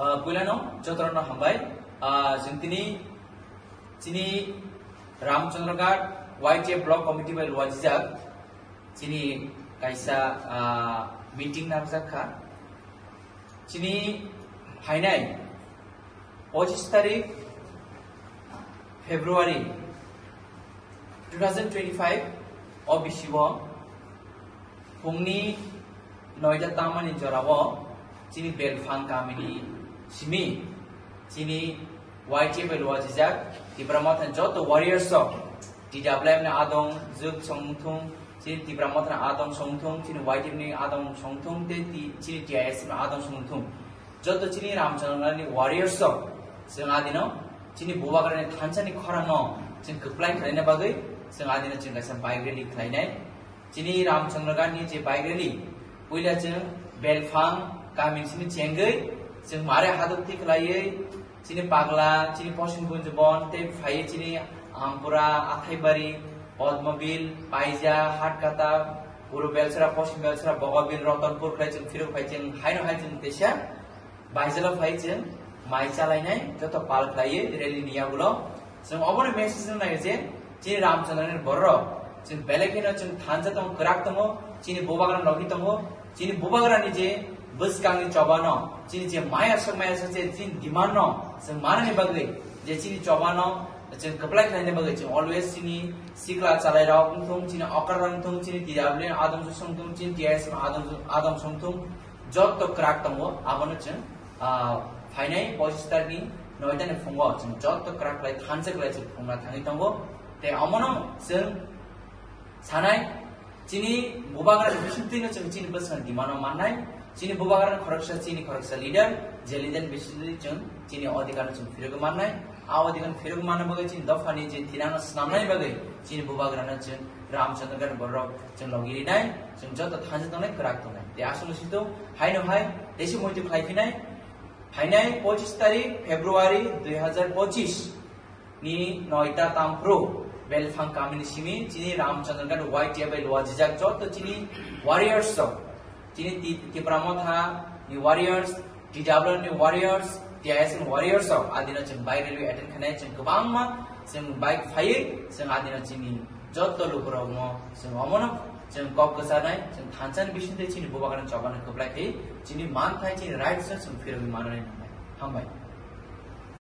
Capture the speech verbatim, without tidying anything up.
Ah, puilano jotorano hambai. Ah, chwng tini chini Ramchandraghat Y T F Block Committee bai luajijak chini kaisa, ah, meeting narwkjak kha. Chini phainai pochis tarik February two thousand twenty-five o bisi o phungni noita tamani jorao chini Belphang kamini simi chini Y T F bai luajijak Tipra Motha joto warriors rok T W F ni adong juk songthung, chini Tipra Motha ni adong songthung, chini Y T F ni adong songthung, tei ti-, chini T I S F ni adong songthung. Joto chini Ramchandraghat ni warriors rok chwng adino chini bubagrani thansa ni khorang no chwng kwplai khlaina bagwi chwng adino chwng kaisa bike rally khlainai. Chini Ramchandraghat ni je bike rally, puila chwng Belphang kamini simi chengwi chwng mare haduk thik khlaiwi chini Pagla, chini Posim Gunjubon, tei phaiwi chini Ampura, Athaibari, Padmabil, Paija, Hatkata, Puru Belsara, Posim Belsara, Bogabil, Rotonpur khlai chwng phirok phai chwng haino hai chwng teisa Baijalo phai chwng mai chalainai joto pal khlaiwi rally ni yagulo. Chwng obono message rwna nai je chini Ramchandraghat ni bororok chwng belai kheno chwng thansa tongo, kwrak tongo, chini bubagra logi tongo, chini bubagrani je bwskangni chobano, chini je mayasok mayasok je chini demand no chwng manani bagwi je chini chobano chwng kwplai khlaina bagwi chwng always chini sikla chalairok wngthung, chini okra wngthung, chini T W F adong songthung, chini T I S adong adong songthung, joto kwrak tongo, abono chwng, ah, phainai pochis tarikni noita ni phungo chwng joto kwrak khlai thansa khlai chwng phungna thangwi tongo. Tei omono chwng sanai chini bubagrani bisingtwino chwng chini bwskango demand-o mannai, chini bubagrani khoroksa chini khoroksa leader, je leader bisingtwi chwng chini odhikarno chwng phirogwi mannai. A odhikar phirok manna bagwi chini dophani je thinangno swnamnani bagwi chini bubagrano chwng Ramchandraghat borok chwng logi rinai, chwng joto thansa tongnai, kwrak tongnai. Tei aswkno sito haino hai teisa muitu khlai phinai, phainai pochis tarik February dui hazar pochis ni noita tamphru Belphang kamini simi chini Ramchandraghat Y T F bai luajijak joto chini warriors rok, chini Ti-, Tipra Motha ni warriors, T W F ni warriors, T I S ni warriors rok adino chwng bike rally attend khainai, chwng kwbangma chwng bike phaiwi chwng adino chini joto lukurokno chwng omono chwng kok kwcharnai, chwng thansa ni bisingtwi chini bubagrani chobano kwplai khe chini manthai chini rights no chwng phirogwi mananai nangnai. Hambai.